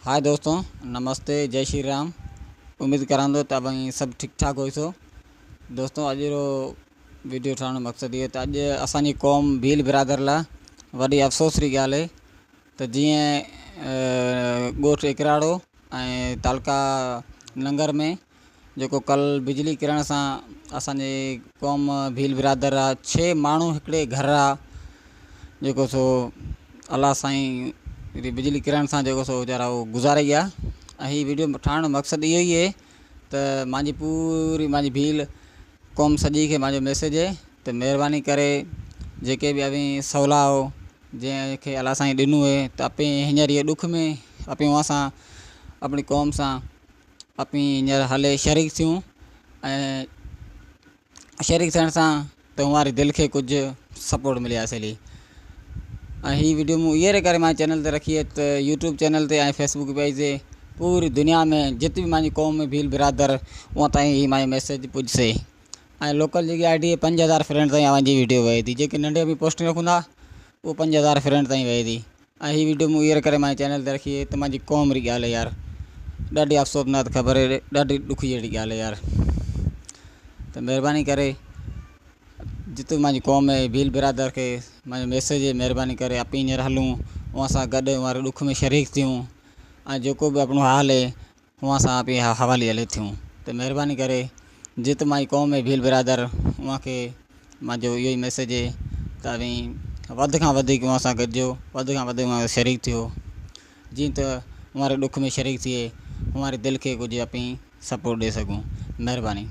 हाय दोस्तों, नमस्ते, जय श्री राम। उम्मीद करां थो त अव्हीं सभु ठीकु ठाक हुइसो। दोस्तों, अॼु रो वीडियो ठाहिण जो मक़सदु इहो त अॼु असांजी क़ौम भील बिरादर लाइ वॾी अफ़सोस जी ॻाल्हि आहे त जीअं ॻोठु इकराड़ो ऐं तालुका नंगर में जेको कल बिजली किरण सां असांजी क़ौम भील बिरादर ra छह माण्हू हिकिड़े घर ra जेको सो अलाह साईं बिजली किरण सां जेको सो वीचारा उहो गुज़ारे विया। ऐं हीउ वीडियो ठाहिण जो मक़सदु इहो ई आहे त मुंहिंजी पूरी मुंहिंजी भील क़ौम सॼी खे मुंहिंजो मैसेज आहे त महिरबानी करे जेके बि अव्हीं सवला हो जंहिंखे अलाह साईं ॾिनो आहे त अपी हींअर इहे ॾुख में अपी उहा सां अपनी क़ौम सां अपी हींअर हले शरीक थियूं ऐं शरीक थियण सां त उहा दिलि खे कुझु सपोर्ट मिले आसली। ऐं हीउ वीडियो मूं इहे करे मां चैनल ते रखी आहे त यूट्यूब चैनल ते ऐं फेसबुक पेज ते पूरी दुनिया में जिते बि मुंहिंजी क़ौम में भील बिरादर उहा ताईं हीउ मुंहिंजो मैसेज पुॼसे। ऐं लोकल जेकी I D आहे 5000 फ्रेंड ताईं अव्हांजी वीडियो वही थी, जेके नंढे बि पोस्ट रखंदा उहो 5000 फ्रेंड ताईं वही थी। ऐं हीउ वीडियो मूं इहे करे मुंहिंजे चैनल ते रखी आहे त मुंहिंजी क़ौम री ॻाल्हि आहे यार, ॾाढी अफ़सोसनाक ख़बर आहे, ॾाढी ॾुख जहिड़ी ॻाल्हि आहे यार। त महिरबानी करे जिते मुंहिंजी क़ौम आहे भील बिरादर खे मुंहिंजो मैसेज आहे, महिरबानी करे अपी हींअर हलूं उहा सां गॾु उहा ॾुख में शरीक थियूं ऐं जेको बि अपनो हाल आहे उहा सां अपी हवाले हले थियूं। त महिरबानी करे जिते मुंहिंजी क़ौम आहे भील बिरादर उहा खे मुंहिंजो इहो ई मैसेज आहे त अव्हीं वधि खां वधीक उहा सां गॾिजो, वधि खां वधि उहा शरीक थियो, जीअं त उहा ॾुख में शरीक थिए उहा दिलि खे कुझु अपी सपोर्ट ॾेई सघूं। महिरबानी।